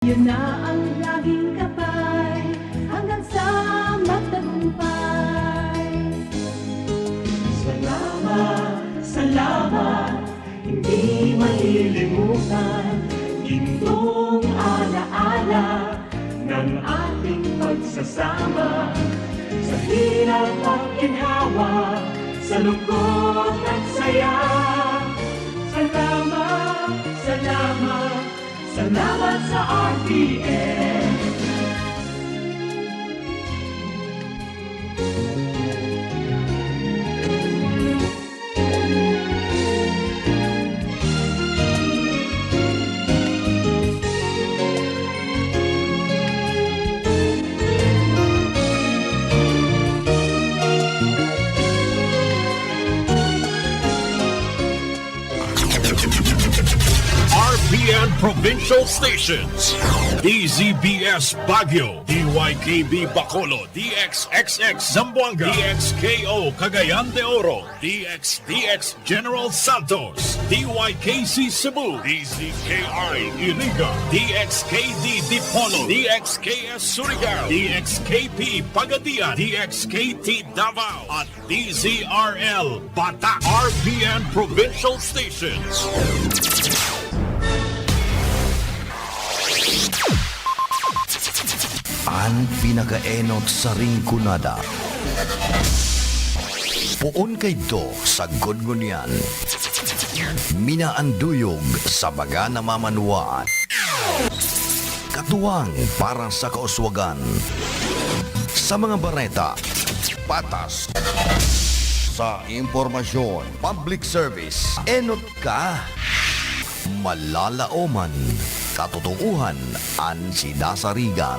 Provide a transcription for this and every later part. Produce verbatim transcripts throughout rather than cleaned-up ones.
Yun na ang laging kapay hanggang sa magtagumpay. Salamat, salamat, hindi malilimutan. Gintong alaala ng ating pagsasama. Sa hirap at ginhawa, sa lungkot at saya. Salamat, salamat, salamat sa R T M. R P N Provincial Stations, D Z B S Baguio, D Y K B Bacolod, D X X X Zamboanga, D X K O Cagayan de Oro, D X D X General Santos, D Y K C Cebu, D Z K I Iriga, D X K D Dipolog, D X K S Surigao, D X K P Pagadian, D X K T Davao, at D Z R L Bata, R P N Provincial Stations. An pinakaenot sa Rinconada. Poon kaidto sagkod ngunyan. Minaanduyog sa mga namamanwaan. Katuwang para sa kauswagan. Sa mga bareta, patas. Sa impormasyon, public service, enot ka. Malalaoman, katotoohan an sinasarigan.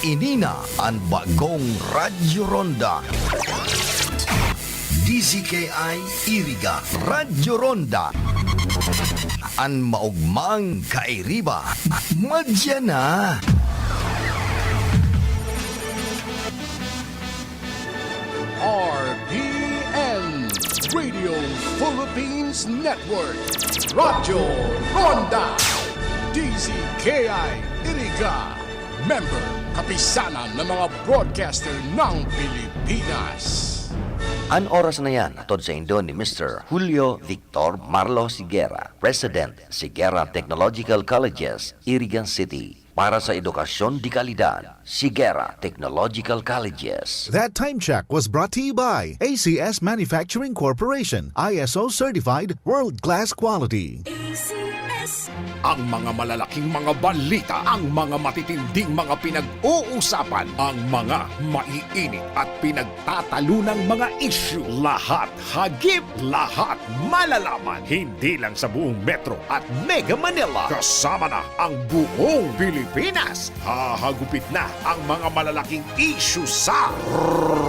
Ini na an bagong Radyo Ronda. D Z K I Iriga, Radyo Ronda. An maogmang kairiba, madya na. R P N, Radio Philippines Network, Radyo Ronda, D Z K I Iriga, member, Kapisanan ng mga Broadcaster ng Pilipinas. An oras na yan, hatod saindo ni Mister Julio Victor Marlo Sigera, President, Sigera Technological Colleges, Iriga City. Para sa edukasyon de kalidad, Sigera Technological Colleges. That time check was brought to you by A C S Manufacturing Corporation, I S O certified, world-class quality. A C S. Ang mga malalaking mga balita, ang mga matitinding mga pinag-uusapan, ang mga maiinit at pinagtatalunang mga isyu, lahat hagip, lahat malalaman. Hindi lang sa buong Metro at Mega Manila, kasama na ang buong Pilipinas. Hahagupit na ang mga malalaking isyu sa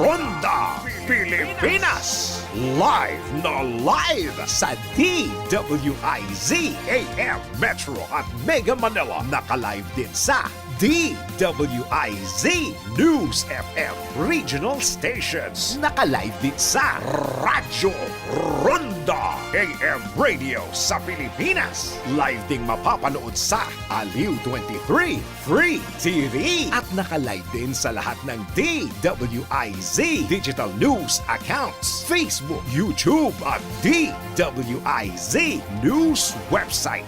Ronda Pilipinas. Live na live sa D W I Z A M Metro at Mega Manila. Naka-live din sa D W I Z News F M Regional Stations. Naka-live din sa Radyo Ronda A M Radio sa Pilipinas. Live ding mapapanood sa Aliw twenty-three Free T V. At naka-live din sa lahat ng D W I Z digital news accounts, Facebook, YouTube, at D W I Z News website.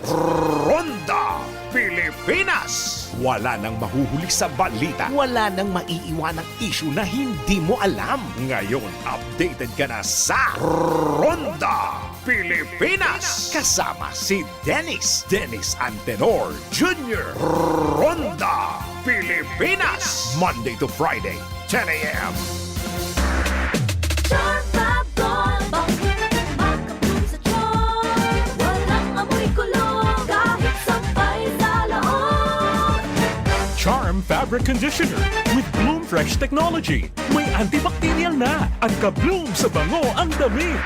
Ronda Pilipinas. Wala nang mahuhuli sa balita. Wala nang maiiwanang isyu na hindi mo alam. Ngayon, updated ka na sa Ronda Pilipinas. Kasama si Dennis, Dennis Antenor Junior. Ronda Pilipinas. Monday to Friday, ten a.m. Charm Fab Gold, bangong makaplum sa charm. Walang amoy kulog, kahit sampay sa laog. Charm Fabric Conditioner with Bloom Fresh Technology. May antibacterial na. Ang ka-bloom sa bango ang damit.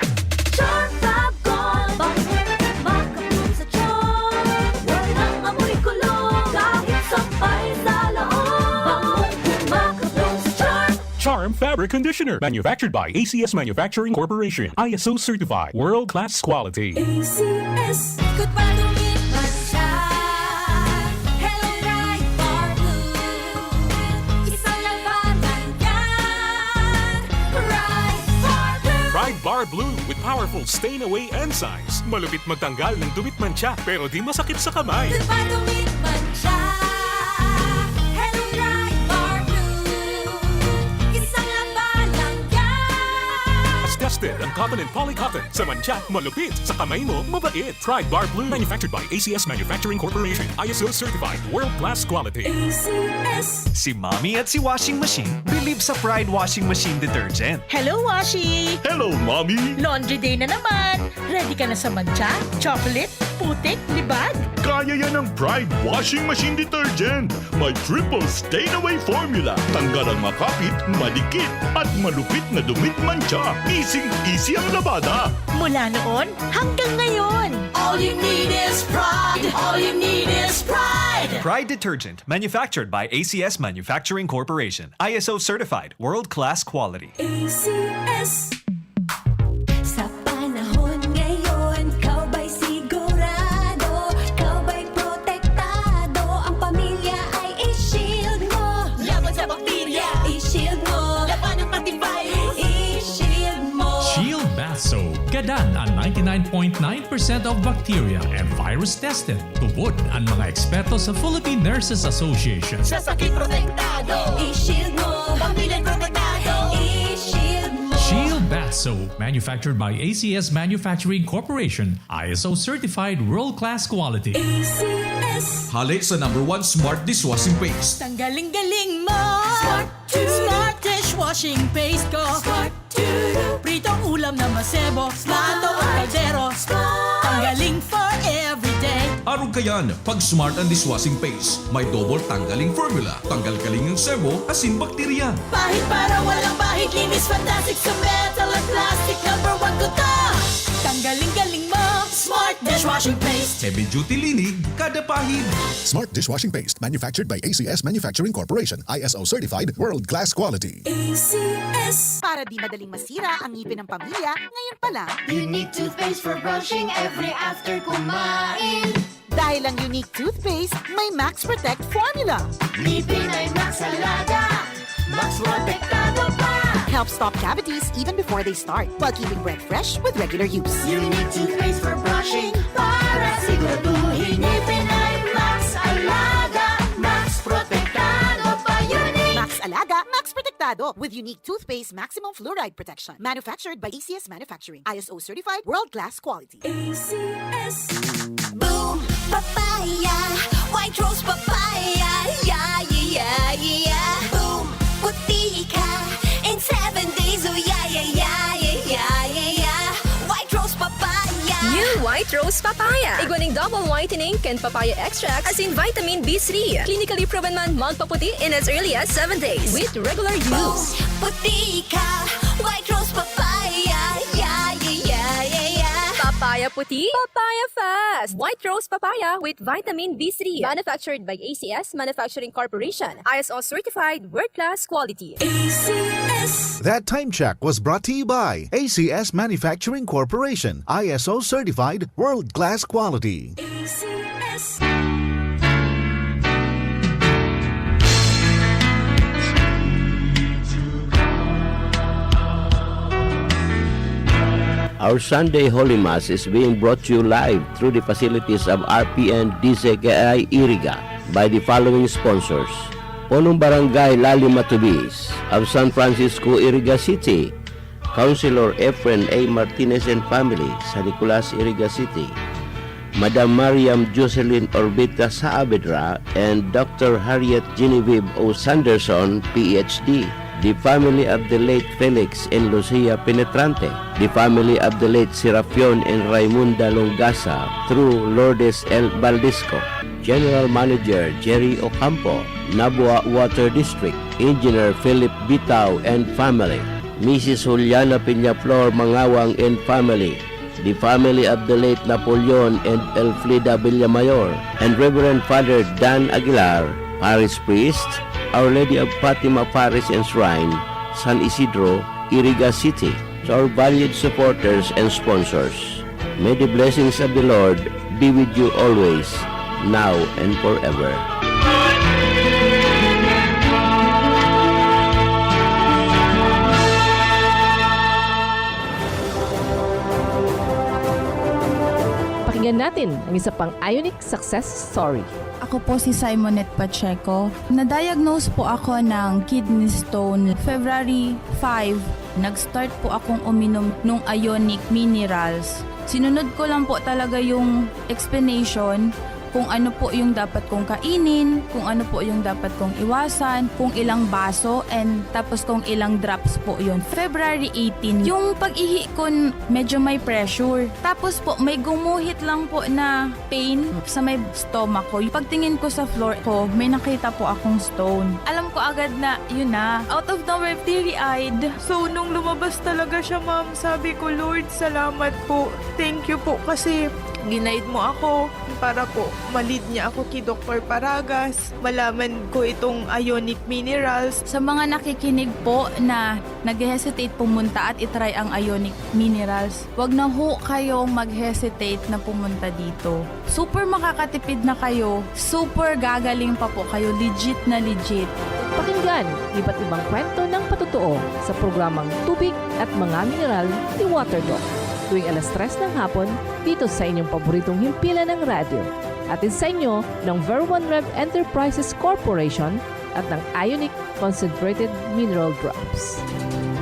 Charm Fab Gold, bangong makaplum sa charm. Walang amoy kulog, kahit sampay sa laog. Bangong makaplum sa charm. Charm Fabric Conditioner, manufactured by A C S Manufacturing Corporation, I S O certified, world-class quality. A C S. Ikot pa, tumit pa siya. Blue with powerful stain away enzymes. Malupit magtanggal ng dumit mantsa, pero di masakit sa kamay. Di ba dumit mantsa? Hello Pride Bar Blue. Isang laba lang yan. Tested ang cotton and poly cotton. Sa mantsa, malupit. Sa kamay mo, mabait. Pride Bar Blue. Manufactured by A C S Manufacturing Corporation. I S O certified. World class quality. A C S. Si Mommy at si Washing Machine believe sa Pride Washing Machine Detergent. Hello, Washi! Hello, Mommy! Laundry day na naman! Ready ka na sa mantsa, chocolate, putik, libag? Kaya yan ng Pride Washing Machine Detergent. May triple stain away formula. Tanggal ang makapit, madikit, at malupit na dumit mantsa. Easy-easy ang labada. Mula noon hanggang ngayon! All you need is pride. All you need is pride. Pride Detergent, manufactured by A C S Manufacturing Corporation. I S O certified, world-class quality. A C S. Sa panahon ngayon, ikaw ba'y sigurado? Ikaw ba'y protektado? Ang pamilya ay i-shield mo. Laban sa bakterya, i-shield mo. Labanan pati virus, i-shield mo. Shield Bath Soap. Gadan an ninety-nine point nine percent of bacteria and virus tested. Tubod an mga eksperto sa Philippine Nurses Association. Sa sakit protektado, i-shield mo. Pamilya protektado, i-shield mo. Shield Bath Soap, manufactured by A C S Manufacturing Corporation, I S O certified world-class quality. A C S. Hale sa number one smart dishwashing paste. Tanggaling galing mo! Smart to. Smart dishwashing paste ko! Smart to. Pritong ulam na masebo, plato at kaldero. Tanggaling for everyday. Arog kayan, pag smart ang dishwashing paste. May double tanggaling formula. Tanggal kaling ang sebo, asin bakterya. Pahid para walang bahid, linis fantastic sa metal at plastic. Number one ko to! Tanggaling galing mo! Smart dishwashing paste! Heavy duty linig, kada pahid. Smart dishwashing paste, manufactured by A C S Manufacturing Corporation, I S O certified, world class quality. A C S. Para di madaling masira ang ngipin ng pamilya, ngayon pa lang. Unique toothpaste for brushing every after kumain. Dahil ang Unique Toothpaste, may Max Protect Formula. Ngipin ay Max Alaga. Max Protektado pa. Helps stop cavities even before they start, while keeping breath fresh with regular use. Unique toothpaste for brushing para siguraduhin ngipin ay Max Alaga. Max Protektado pa. Unique. Max Alaga, Max Protektado with Unique Toothpaste Maximum Fluoride Protection. Manufactured by A C S Manufacturing. I S O certified, world-class quality. A C S. Boom! Papaya! White Rose Papaya! Yeah, yeah, yeah, yeah! Boom! Puti ka! In seven days, oh yeah, yeah, yeah, yeah, yeah, yeah, yeah! White Rose Papaya! New White Rose Papaya. Igwa ning double whitening kan papaya extract asin vitamin B three. Clinically proven man magpaputi in as early as seven days with regular Boom! use. Puti ka! White Rose Papaya! Yeah, yeah, yeah, yeah, yeah! Papaya puti, papaya fast. White Rose Papaya with vitamin B three. Manufactured by A C S Manufacturing Corporation. I S O certified, world-class quality. A C S. That time check was brought to you by A C S Manufacturing Corporation, I S O certified, world-class quality. A C S. Our Sunday Holy Mass is being brought to you live through the facilities of R P N D Z K I Iriga by the following sponsors: Punong Barangay Lali Matubis of San Francisco, Iriga City, Councilor Efren A. Martinez and family, San Nicolas, Iriga City, Madam Mariam Jocelyn Orbita Saavedra and Doctor Harriet Genevieve O. Sanderson, P H D, the family of the late Felix and Lucia Penetrante, the family of the late Serapion and Raimunda Longasa through Lourdes L. Baldisco, General Manager Jerry Ocampo, Nabua Water District, Engineer Philip Bitao and family, Missus Juliana Peñaflor Mangawang and family, the family of the late Napoleon and Elfrida Villamayor, and Reverend Father Dan Aguilar, Parish Priest, Our Lady of Fatima Parish and Shrine, San Isidro, Iriga City. To our valued supporters and sponsors, may the blessings of the Lord be with you always, now and forever. Yan natin ang isa pang Ionic success story. Ako po si Simonette Pacheco. Na-diagnose po ako ng kidney stone February five. Nag-start po akong uminom ng Ionic Minerals. Sinunod ko lang po talaga yung explanation kung ano po yung dapat kong kainin, kung ano po yung dapat kong iwasan, kung ilang baso, and tapos kung ilang drops po yun. February eighteen, yung pag-ihi ko n-, medyo may pressure. Tapos po, may gumuhit lang po na pain sa may stomach ko. Pagtingin ko sa floor ko, may nakita po akong stone. Alam ko agad na, yun na. Out of nowhere, teary-eyed. So, nung lumabas talaga siya, ma'am, sabi ko, "Lord, salamat po. Thank you po kasi ginaid mo ako para po malid niya ako kay Doktor Paragas. Malaman ko itong ionic minerals." Sa mga nakikinig po na nag-hesitate pumunta at itry ang ionic minerals, wag na ho kayong mag-hesitate na pumunta dito. Super makakatipid na kayo, super gagaling pa po kayo, legit na legit. Pakinggan iba't ibang kwento ng patotoo sa programang Tubig at Mga Mineral ni Water Doc, tuwing alas tres ng hapon dito sa inyong paboritong himpilan ng radyo. Hatid sa inyo ng Ver One Rev Enterprises Corporation at ng Ionic Concentrated Mineral Drops.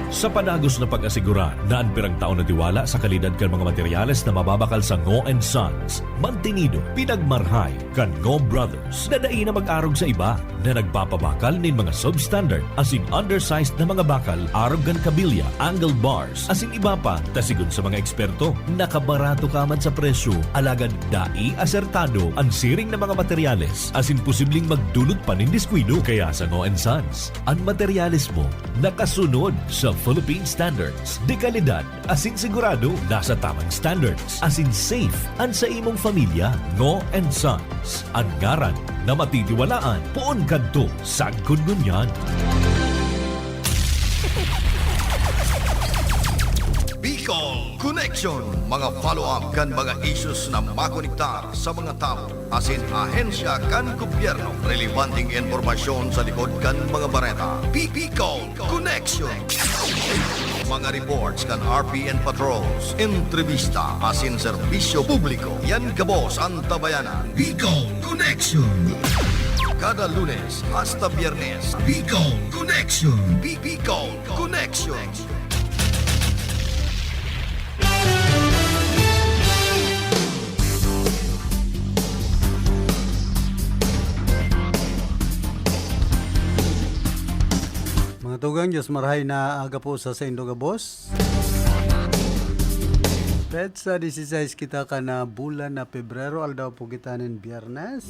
Sa padagos na pag-asigurar na an pirang taon na tiwala sa kalidad kan mga materyales na mababakal sa Ngo and Sons, mantenido, pinagmarhay kan Ngo Brothers na dai na mag-arog sa iba na nagpapabakal nin mga substandard asin undersized na mga bakal arog kan kabilya, angle bars, asin iba pa, ta sigon sa mga eksperto, nakabarato ka man sa presyo, alagad dai asertado an siring na mga materyales asin posibleng magdulot pa nin diskuido. Kaya sa Ngo and Sons, an materyales mo nakasunod sa Philippine standards de kalidad asin sigurado nasa tamang standards asin safe an sa imong pamilya. Ngo and Sons, an ngaran na matitiwalaan poon kadto sagkod ngunyan. Bicol Connection, mga follow-up kan mga issues na makonektar sa mga tawo asin ahensya kan gobyerno. Relevanteng impormasyon sa likod kan mga bareta. Bicol Connection. Mga reports kan R P N patrols, entrevista asin serbisyo publiko. Yan gabos an tabayanan. Bicol Connection. Kada Lunes hasta Biyernes. Bicol Connection. Bi-, Bicol Connection. Mga tugang, Diyos marahay na aga po sa saindo gabos. Petsa dieciséis kita kan bulan na Pebrero, aldaw po kita nin Biyernes.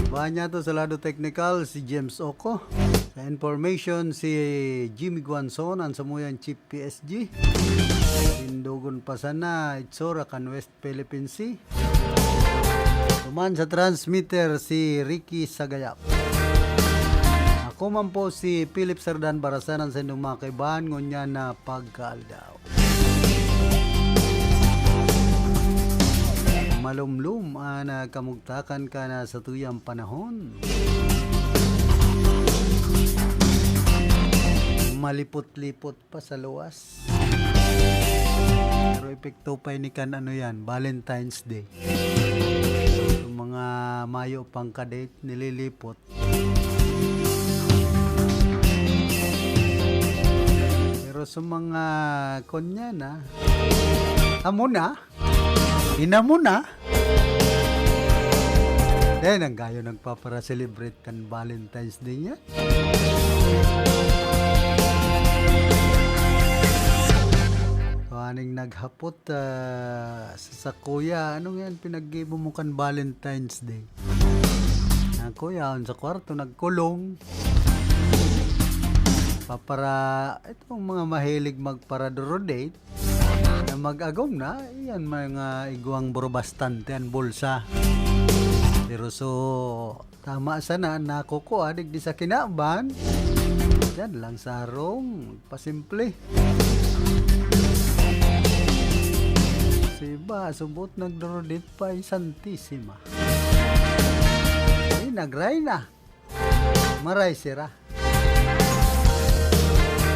Bahan niya to sa lado teknikal, si James Oco. Sa information, si Jimmy Guanzon, an samuyang Chief P S G. Tindogon pa sana, itsura kan West Philippine Sea. Duman sa transmitter, si Ricky Sagayap. Ako man po si Philip Sardan Barasan, an saindong mga kaibahan ngunyan na pagkaaldaw. Malumlom an, ah, kamugtakan kan satuyang panahon. Malipot-lipot pa sa luwas. Pero epekto pa ini kan ano yan, Valentine's Day. Yung mga mayo pang kadate, nililipot. Pero sa mga kunya na, amo na, ina mo na. Then, ang gayo nagpapara-celebrate kan Valentine's Day niya. So, aning naghapot, ah, sa, sa kuya, "Ano nga yan pinaggibo mo kan Valentine's Day?" Ang kuya, on sa kwarto, nagkulong. Papara-, itong mga mahilig magpara-duro date, na mag-agom na, iyan mga igwang buro bastante an bulsa. Pero so, tama sana, nakukua digdi sa kinaban. Diyan lang sa harong, pasimple. Siba, subot nagduro date pa, ay Santisima. Ay, nagray na. Maray sira.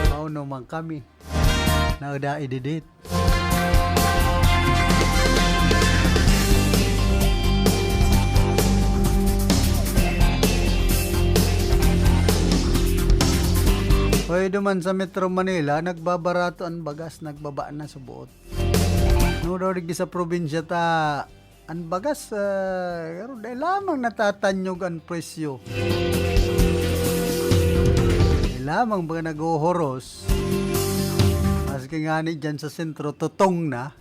Pauno man kami. Nauda ididit. Hoy, duman sa Metro Manila, nagbabarato an bagas, nagbaba na sa buot. No daw digdi sa probinsya ta, an bagas, ah, pero dai lamang natatanyog an presyo. Dai lamang baga naghohoros. Maski ngani dyan sa sentro, tutong na.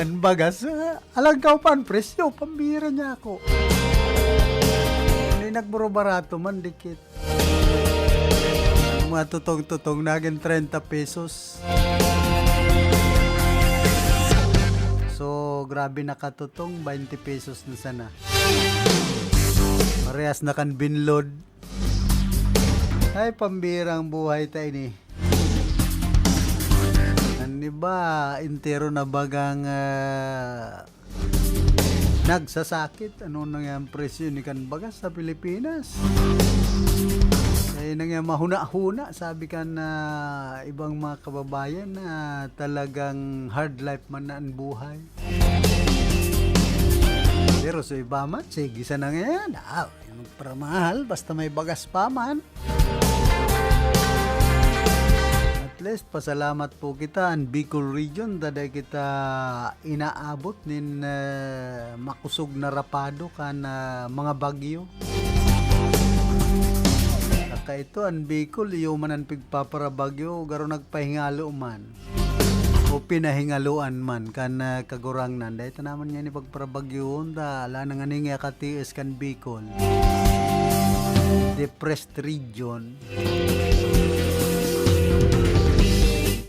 An bagas, ah, alangkaw pa an presyo, pambira niya ako. Hindi nagburo-barato man, dikit. Mga tutong-tutong, nagin treinta pesos. So, grabe nakatutong, twenty pesos na sana. Parehas na kan binlod. Ay, pambirang buhay ta ini. An iba, entero na bagang, ah, nagsasakit. Ano na nga ang presyo ni kan bagas sa Pilipinas? Ay, na nga mahuna-huna, sabi kan, ah, ibang mga kababayan na talagang hard life man na ang buhay. Pero sa iba man, sige sana ngayon. Ah, magparamahal, basta may bagas pa man. At least, pasalamat po kita, an Bicol Region, ta dai kita inaabot nin, eh, makosog na rapado kan, ah, mga bagyo. Saka ito, an Bicol, iyo man an pigpaparabagyo, garo nagpahingalo man. O pinahingaloan man kan, ah, Kagurangnan. Dai ta naman ngayon ipagparabagyohon ta, ala na nga ning ka-T S kan Bicol. Depressed region.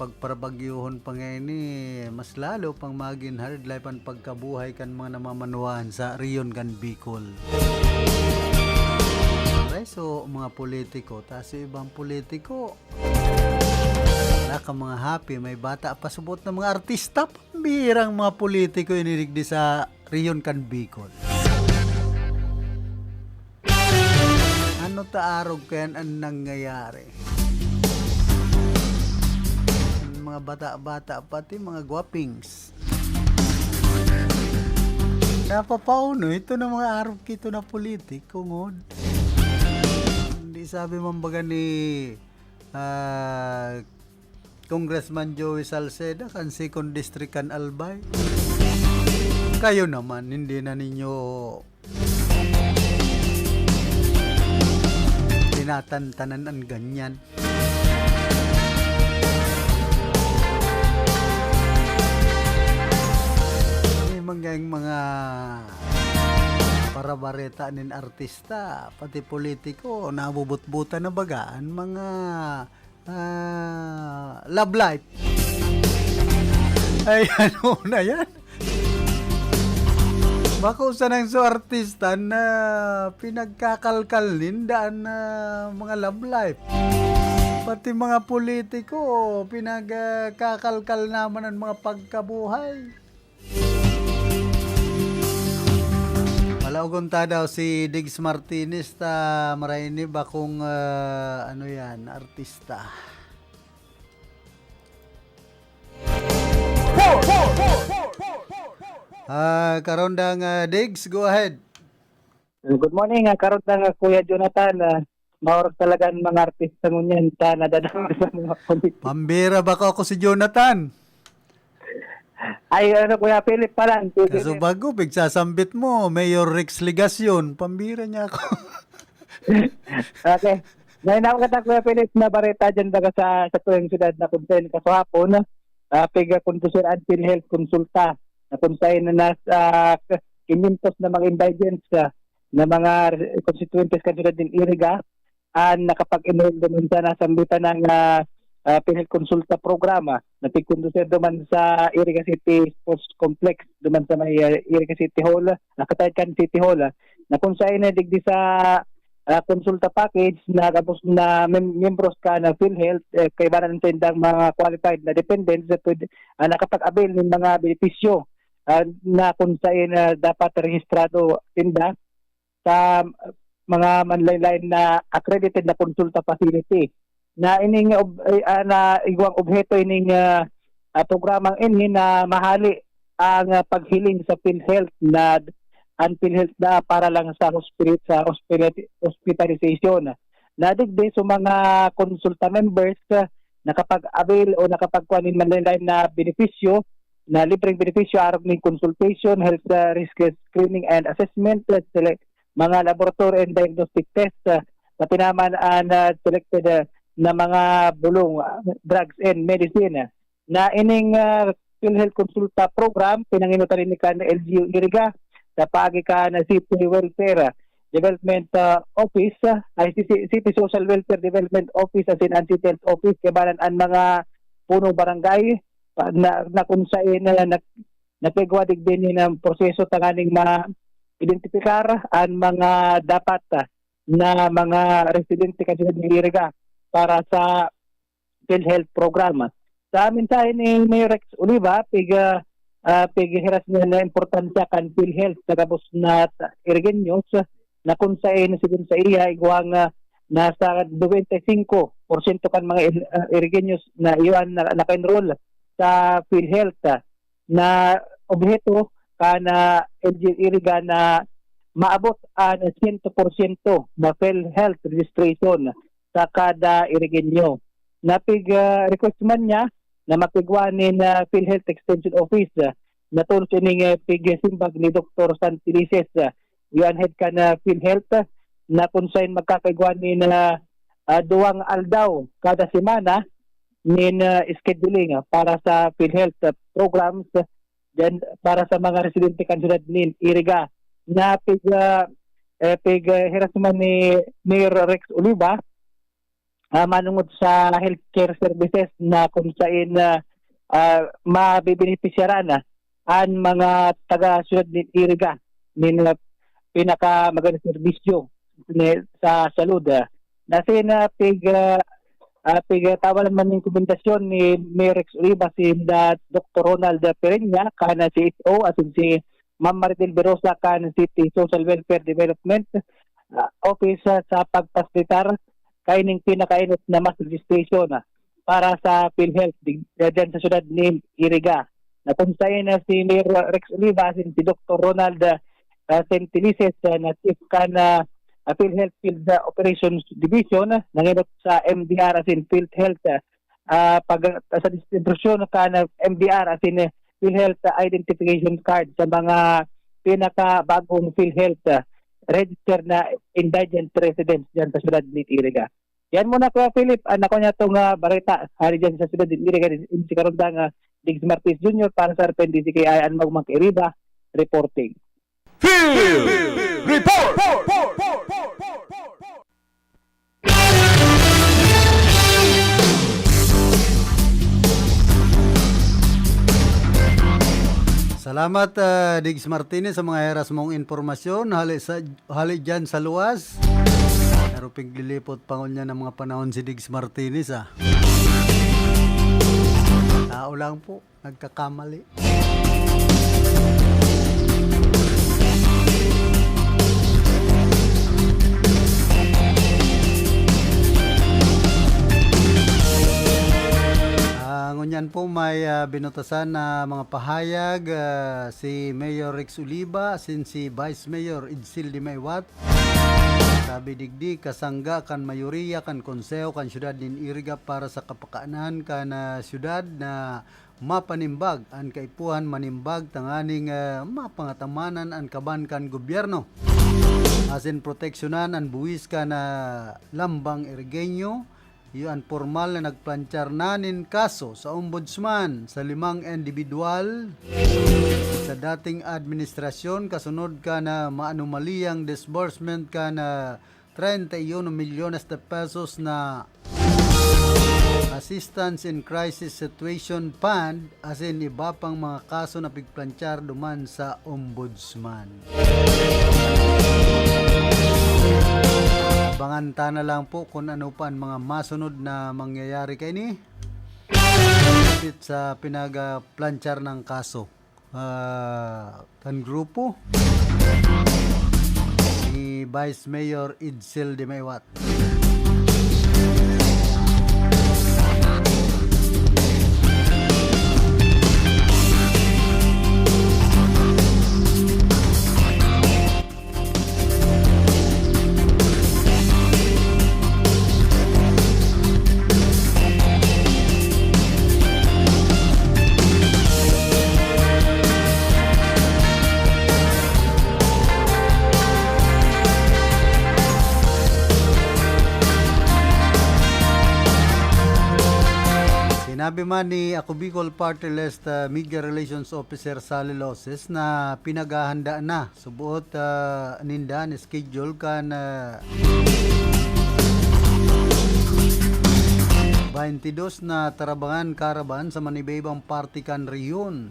Pagparabagyohon pa ngayon, eh, mas lalo pang magin hard life an pagkabuhay kan mga namamanwaan sa rehiyon kan Bicol. Aray, so, mga politiko, ta sa ibang politiko, wala ka mga happy, may bata pa subot na mga artista, pambihirang mga politiko ini digdi sa rehiyon kan Bicol. Ano ta arog kayan an nangyayari? An mga bata-bata, pati mga gwapings. Napapauno, ito na mga arog kito na politiko, ngod. Hindi sabi man baga ni, ah, Congressman Joey Salceda kan Second District kan Albay. Kayo naman, hindi na ninyo tinatantanan an ganyan. May mga, mga parabareta nin artista, pati politiko, nabubutbutan na baga an mga, ah, love life. Ay, ano na yan? Bako sanang so artista na pinagkakalkal ninda an, ah, mga love life. Pati mga politiko, pinagkakalkal naman an mga pagkabuhay. Palaogon ta daw si Diggs Martinez ta maray ni bakong, ah, ano yan, artista. Ah, Karondang, ah, Diggs, go ahead. Good morning, ah, Karondang, ah, Kuya Jonathan. Ah, maorag talaga ang mga artista ngunyan ta nadadangog sa mga politiko. Pambira, bako ako si Jonathan. Ay, ano, Kuya Philip pa lang. Kuya Kaso Philip. Bago, pigsasambit mo, Mayor Rex Legacion, pambira niya ako. Okay. May naman kita, Kuya Philip, na bareta dyan baga sa, sa tuyang syudad na kung saan kasuhapon, ah, piga-conducir ang PhilHealth Consulta na kung saan na nas-, ah, k-, quinientos na mga indigents, ah, na mga re-, constituentes kan syudad nin Iriga, an nakapag-enroll duman sa nasambitan ng, ah, ah, PhilHealth Consulta programa na pigkondusir duman sa Iriga City Sports Complex, duman sa may, ah, Iriga City Hall, nakatayad kan City Hall, ah, na kung saan na digdi sa, ah, konsulta package na gabos na mem-, miyembros ka na PhilHealth, eh, kaibanan sa indang mga qualified na dependents na pwede, ah, nakapag-avail ng mga benepisyo, ah, na kung saan na dapat rehistrado tinda sa mga manlain-lain na accredited na konsulta facility. Na ining ob-, ay, ah, na igwang obheto ining, ah, ah, programang ini na mahali ang, ah, paghiling sa PhilHealth na an PhilHealth na para lang sa hospital, sa hospital, hospitalization. Na digdi sa mga konsulta members, ah, nakapag-avail o nakapagkuha nin manlain-lain na benepisyo, na libreng benepisyo arog nin consultation, health, ah, risk screening and assessment, ah, sele-, mga laboratory and diagnostic test, ah, pati naman an, ah, selected, ah, na mga bulong, ah, drugs and medicine, ah, na ining, ah, PhilHealth Konsulta Program, pinanginutan ni kan L G U Iriga sa paagi kan City Welfare Development, ah, Office, ah, ay, City, City Social Welfare Development Office asin an City Health Office, kaibanan an mga punong barangay, pa-, na, na kung sain, ah, nag-, nagpigwadig din ang proseso tanganing ma-identify an mga dapat, ah, na mga residente kan siyudad nin Iriga para sa PhilHealth program. Sa mensahe ni Mayor Rex Oliva, pig-, ah, pighiras niya na importansya kan PhilHealth sa gabos na ta-, Irigenyos, na kung sain, sigon sa iya, igwang, ah, nasa nobenta y singko porsyento kan mga Ir-, ah, Irigenyos na iyan na naka-enroll sa PhilHealth, ah, na obheto kan, ah, L G U Iriga na maabot an sento porsyento na PhilHealth registration sa kada Irigenyo. Napig, ah, request man niya na mapigwa nin, ah, PhilHealth Extension Office, ah, na tolos ining, ah, pigsimbag ni Doktor Santilises, ah, iyo an head kan, ah, PhilHealth, ah, na kung sain magkakaigwa nin, ah, ah, duwang aldaw kada semana nin, ah, scheduling, ah, para sa PhilHealth, ah, programs, ah, diyan para sa mga residente kan siyudad nin Iriga. Na pig, ah, eh, pig, ah, hiras man ni Mayor Rex Oliva, ah, manungod sa healthcare services na kung sain, ah, ah, mabebenepisyaran, ah, an mga taga siyudad nin Iriga nin, ah, pinakamagandang serbisyo ni, sa salud, ah. Asin, ah, pig, ah, ah, pigtawalan man nin komendasyon ni Mayor Rex Oliva si, ah, Doktor Ronald Pereña, kan C S O, asin si Ma'am Maridel Berosa kan City Social Welfare Development, ah, Office, ah, sa pagpasilitar kaining pinakainot na mass registration, ah, para sa PhilHealth di, diyan sa siyudad nin Iriga. Na kung sain na si Mayor Rex Oliva asin si Doktor Ronald, ah, ah, Sentilices, ah, na chief kan, ah, ah, PhilHealth Field, ah, Operations Division, ah, nangenot sa M D R asin PhilHealth, ah, ah, pag, sa distribusyon kan, ah, M D R asin, eh, PhilHealth, ah, identification card sa mga pinakabagong PhilHealth, ah, registered na indigent residents diyan sa siyudad nin Iriga. Yan muna, Kuya Philip, ang nakuha niya itong, ah, bareta. Hari dyan sa siyudad nin Iriga, in si Karondang, ah, Diggs Martis Junior para sa R P N D C K I, an Magmang Kairiba, reporting. Field Report! Salamat, ah, Diggs Martinez, sa mga heras mong impormasyon. Hali sa, hali dyan sa luwas. Pero piglilipot pa ngunyan ang mga panahon si Diggs Martinez, ah. Tao lang po, nagkakamali. Ah, ngunyan po may, ah, binutasan na mga pahayag, ah, si Mayor Rex Oliva, asin si Vice Mayor Edsel de Maywat. Sabi digdi, kasangga kan mayoriya kan Konseho kan Siyudad nin Iriga para sa kapakanan kan, ah, siyudad na mapanimbag, an kaipuhan manimbag tanganing, ah, mapangatamanan an kaban kan gobyerno. Asin proteksyonan an buwis kan, ah, Lambang Irigenyo, iyo an pormal na nagplanchar na nin kaso sa Ombudsman sa limang indibidwal sa dating administrasyon kasunod kan, ah, maanomaliyang disbursement kan, ah, treinta y uno millones de pesos na Assistance in Crisis Situation Fund asin iba pang mga kaso na pigplanchar duman sa Ombudsman. Abangan ta na lang po kun ano pa an mga masunod na mangyayari kaini dapit sa pinagplanchar na kaso, ah, kan grupo ni Vice Mayor Edsel de Maywat. man ni Ako Bicol Party List, ah, Media Relations Officer Sally Loses na pinaghahanda na. Suboot, ah, ninda an schedule kan, ah, baynte dos na Tarabangan Caravan sa manibaybang parte kan rehiyon.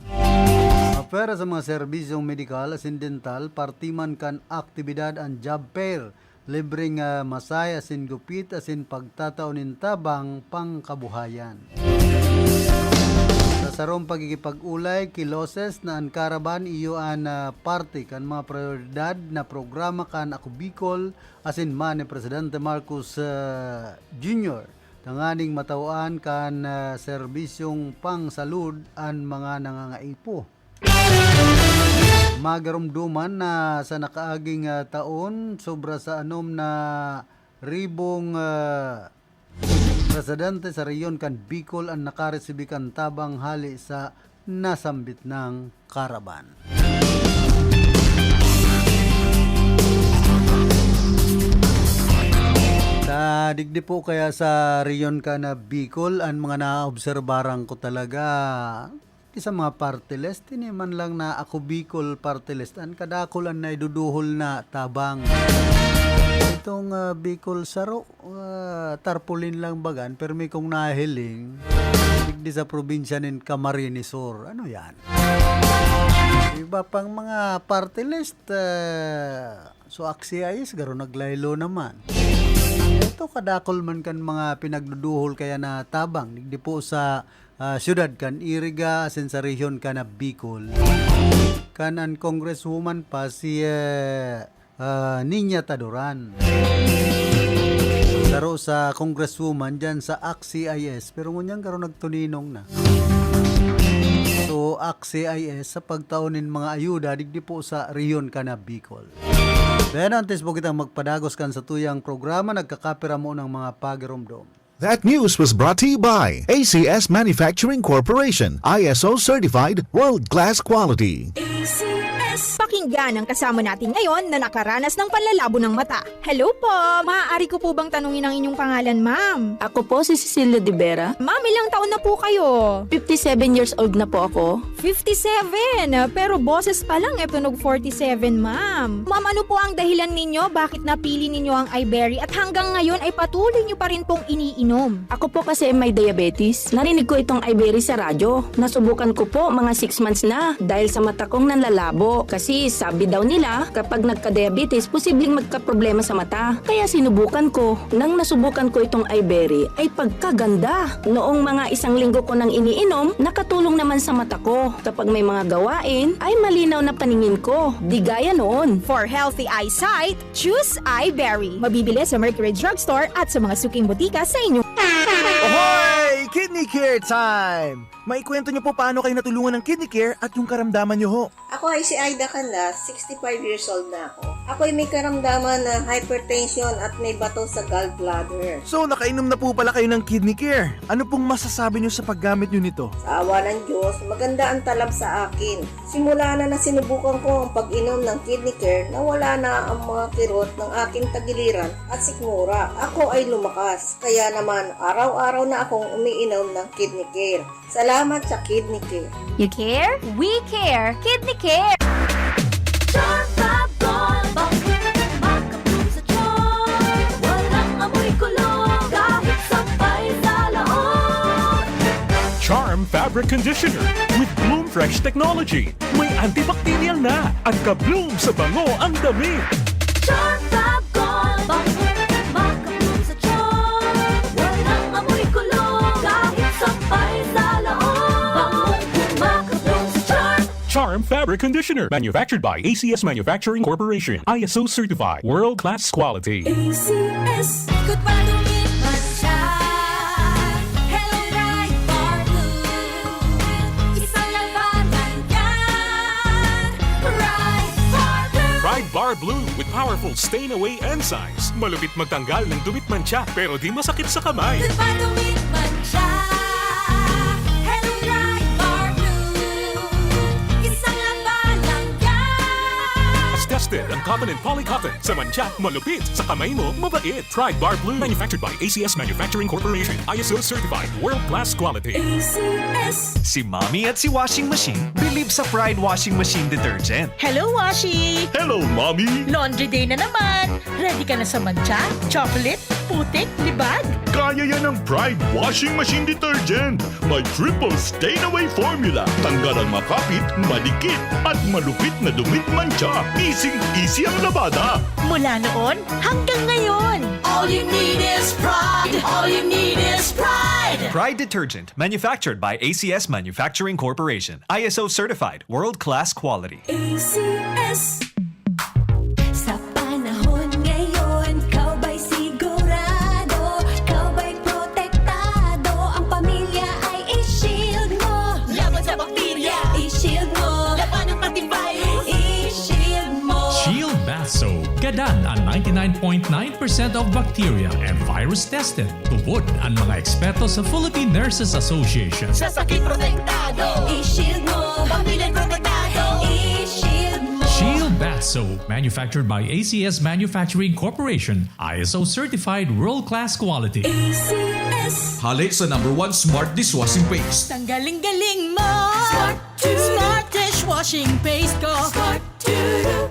Apwera sa mga serbisyong medikal asin dental, parte man kan aktibidad an job fair, libreng, ah, masahe asin gupit asin pagtatao nin tabang pangkabuhayan. Sa sarong pakikipag-olay ki Loses na an Caravan iyo an, ah, parte kan mga prayoridad na programa kan Ako Bicol asin man ni Presidente Marcos, ah, Junior tanganing matawan kan, ah, serbisyong pangsalud an mga nangangaipo. Magaromdoman na sa nakaaging, ah, taon, sobra sa anom na ribong, ah, residente sa rehiyon kan Bicol an nakaresibi kan tabang hale sa nasambit nang Caravan. Sa digdi po kaya sa rehiyon kan Bicol, an mga naobserbaran ko talaga, Di sa mga party list, ini man lang na Ako Bicol party list, an kadakul an naiduduhol na tabang. Itong, ah, Bicol Saro, ah, tarpaulin lang bagan, pero may kong nahiling, digdi sa probinsya nin Camarines Sur. Ano yan? Iba pang mga party list, ah, so aksi ayos, garo naglaylo naman. Ito, kadakul man kan mga pinagduduhol kaya na tabang, digdi po sa ah, siyudad kan Iriga asin sa rehiyon kan Bicol. Kan an congresswoman pa si, eh, ah, Niña Taduran. Saro sa congresswoman diyan sa aksi I S, pero ngunyan garo nagtuninong na. So, aksi I S sa pagtao nin mga ayuda digdi po sa rehiyon kan Bicol. Then, antes po kitang magpadagos kan satuyang programa, nagkakapira mo ng mga pagiromdom. That news was brought to you by A C S Manufacturing Corporation, I S O certified, world-class quality. A C S. Pakinggan ang kasama natin ngayon na nakaranas ng panlalabo ng mata. Hello po! Maaari ko po bang tanungin ang inyong pangalan, ma'am? Ako po si Cecilia de Vera. Ma'am, ilang taon na po kayo? Fifty-seven years old na po ako. Fifty-seven, pero boses pa lang, eh, tunog forty-seven, ma'am. Ma'am, ano po ang dahilan ninyo bakit napili ninyo ang Iberry at hanggang ngayon ay patuloy nyo pa rin pong iniinom? Ako po kasi may diabetes. Narinig ko itong Iberry sa radyo. Nasubukan ko po mga six months na dahil sa mata kong nanlalabo. Kasi sabi daw nila, kapag nagka-diabetes, posibleng magkaproblema sa mata. Kaya sinubukan ko. Nang nasubukan ko itong Iberry, ay pagkaganda! Noong mga isang linggo ko nang iniinom, nakatulong naman sa mata ko. Kapag may mga gawain, ay malinaw na paningin ko. Di gaya noon. For healthy eyesight, choose Iberry. Mabibili sa Mercury Drugstore at sa mga suking botika sa inyo. Ahoy! Kidney Care Time! Maikwento niyo po paano kayo natulungan ng Kidney Care at yung karamdaman niyo ho. Ako ay si Aida Canlas, sixty-five years old na ako. Ako ay may karamdaman na hypertension at may bato sa gallbladder. So, nakainom na po pala kayo ng Kidney Care. Ano pong masasabi niyo sa paggamit niyo nito? Sa awa ng Diyos, maganda ang talab sa akin. Simula na nasinubukan ko ang pag-inom ng Kidney Care, nawala na ang mga kirot ng aking tagiliran at sikmura. Ako ay lumakas, kaya naman araw-araw na akong umiinom ng Kidney Care. Salamat sa Kidney Care. You care? We care! Kidney Care! Charm Fab Gold, bangkong makapulong sa tiyan. Walang amoy kulog, kahit sampay sa laot. Charm Fabric Conditioner with Bloom Fresh Technology. May antibacterial na at ka-bloom sa bango ang damit. Charm Fab Gold, bangkong makapulong sa tiyan. Walang amoy kulog, kahit sampay sa laot. Bangong makapulong sa tiyan. Charm Fabric Conditioner, manufactured by A C S Manufacturing Corporation, I S O certified, world-class quality. A C S. Good pa dumi't man siya. Hello, Ride Bar Blue. Isang labanan yan. Ride Bar Blue. Ride Bar Blue with powerful stain away enzymes. Malupit magtanggal ng dumi't mantsa, pero di masakit sa kamay. Good pa dumi't man siya. Hello, Ride Bar Blue. Isang labanan yan. Hasta Tested ang cotton and poly cotton. Sa mantsa, malupit. Sa kamay mo, mabait. Pride Bar Blue. Manufactured by A C S Manufacturing Corporation. I S O certified. World class quality. A C S. Si Mommy at si Washing Machine believe sa Pride Washing Machine Detergent. Hello, Washi! Hello, Mommy! Laundry day na naman! Ready ka na sa mantsa, chocolate, putik, libag? Kaya yan ng Pride Washing Machine Detergent. May triple stain away formula. Tanggal ang makapit, madikit, at malupit na dumit mantsa. Easy-easy ang labada. Mula noon hanggang ngayon. All you need is pride. All you need is pride. Pride detergent, manufactured by A C S Manufacturing Corporation. I S O certified, world-class quality. A C S. Sa panahon ngayon, ikaw ba'y sigurado? Ikaw ba'y protektado? Ang pamilya ay i-shield mo. Laban sa bakterya, i-shield mo. Labanan pati virus, i-shield mo. Shield Bath Soap. Gadan ang ninety-nine point nine percent of bacteria and virus tested. Tubod an mga eksperto sa Philippine Nurses Association. Sa sakit protektado, i-shield mo. Pamilya protektado, i-shield mo. Shield Bath Soap, manufactured by A C S Manufacturing Corporation, I S O certified world-class quality. A C S. Hale sa number one smart dishwashing paste. Tanggaling-galing mo! Smart! Smart dishwashing paste ko! Smart!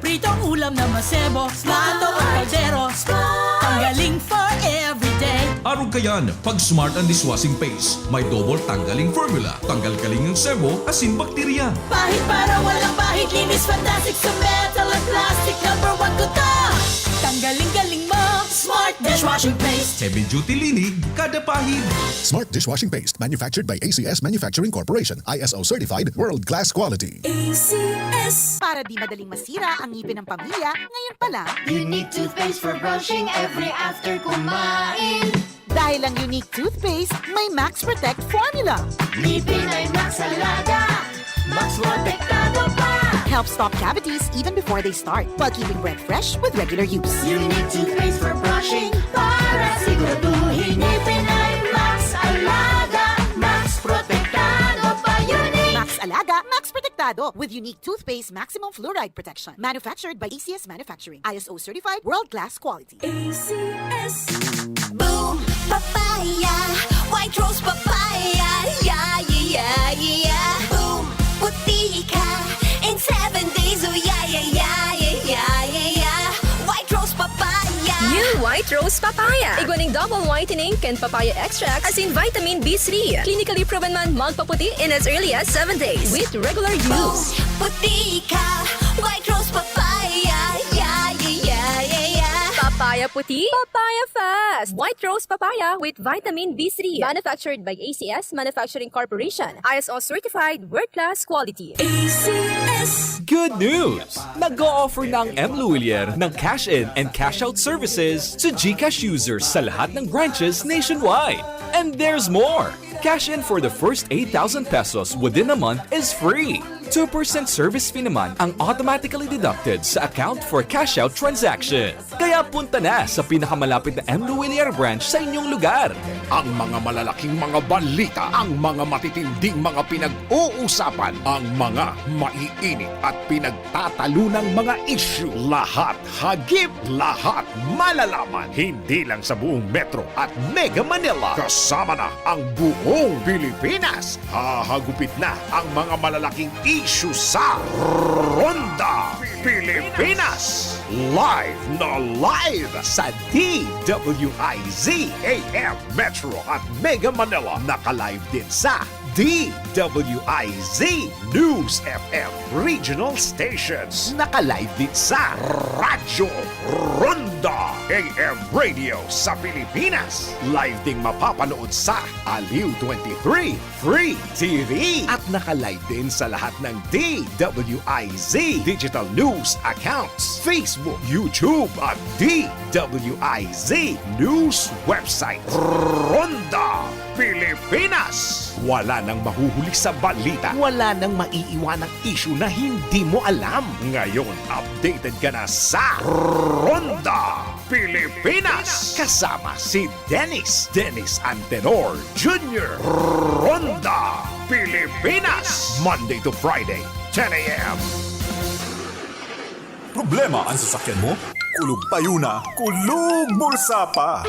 Pritong ulam na masebo, plato o kaldero. Tanggaling for everyday. Arog kayan, pag Smart ang dishwashing paste. May double tanggaling formula. Tanggal galing ang sebo, asin bakterya. Pahid para walang pahid, linis fantastic sa metal at plastic. Number one ko to. Tanggaling-galing mo, Smart dishwashing paste. Heavy duty linig, kada pahid. Smart dishwashing paste, manufactured by A C S Manufacturing Corporation, I S O certified, world class quality. A C S. Para di madaling masira ang ngipin ng pamilya, ngayon pa lang. Unique toothpaste for brushing every after kumain. Dahil ang Unique Toothpaste may Max Protect Formula. Ngipin ay Max Alaga, Max Protektado pa. Helps stop cavities even before they start, while keeping breath fresh with regular use. Unique Toothpaste for brushing para siguraduhin ngipin ay Max Alaga, Max Protektado pa. Unique Max Alaga, Max Protektado with Unique Toothpaste Maximum Fluoride Protection. Manufactured by A C S Manufacturing. I S O certified, world-class quality. A C S. Boom! Papaya! White Rose Papaya! Yeah, yeah, yeah, yeah! Boom! Puti ka in seven days! Oh, yeah, yeah, yeah, yeah, yeah, yeah, yeah! White Rose Papaya! New White Rose Papaya. Igwa ning double whitening kan papaya extract asin vitamin B three. Clinically proven man magpaputi in as early as seven days with regular use. Puti ka, White Rose Papaya. Yeah, yeah, yeah, yeah, yeah. Papaya puti, papaya fast. White Rose Papaya with vitamin B three. Manufactured by A C S Manufacturing Corporation. I S O certified, world class quality. A C S. Good news! Nag-o-offer na ang M Lhuillier ng cash in and cash out services sa GCash users sa lahat ng branches nationwide. And there's more! Cash in for the first eight thousand pesos within a month is free. Two percent service fee naman ang automatically deducted sa account for cash out transaction. Kaya punta na sa pinakamalapit na M Lhuillier branch sa inyong lugar. Ang mga malalaking mga balita, ang mga matitinding mga pinag-uusapan, ang mga maiinit at pinagtatalunang mga issue. Lahat hagip, lahat malalaman. Hindi lang sa buong Metro at Mega Manila. Kasama na ang buong Pilipinas. Hahagupit na ang mga malalaking issue sa Ronda Pilipinas. Live na live sa D W I Z A M Metro at Mega Manila. Naka-live din sa D W I Z News F M Regional Stations. Naka-live din sa Radyo Ronda A M Radio sa Pilipinas. Live ding mapapanood sa Aliw twenty-three Free T V. At naka-live din sa lahat ng D W I Z Digital News accounts, Facebook, YouTube at D W I Z News website. Ronda Pilipinas. Wala nang mahuhuli sa balita. Wala nang maiiwanang issue na hindi mo alam. Ngayon, updated ka na sa Ronda Pilipinas. Kasama si Dennis, Dennis Antenor Junior. Ronda Pilipinas. Monday to Friday, ten a.m. Problema an sasakyan mo? Kulog payo na, kulog bulsa pa!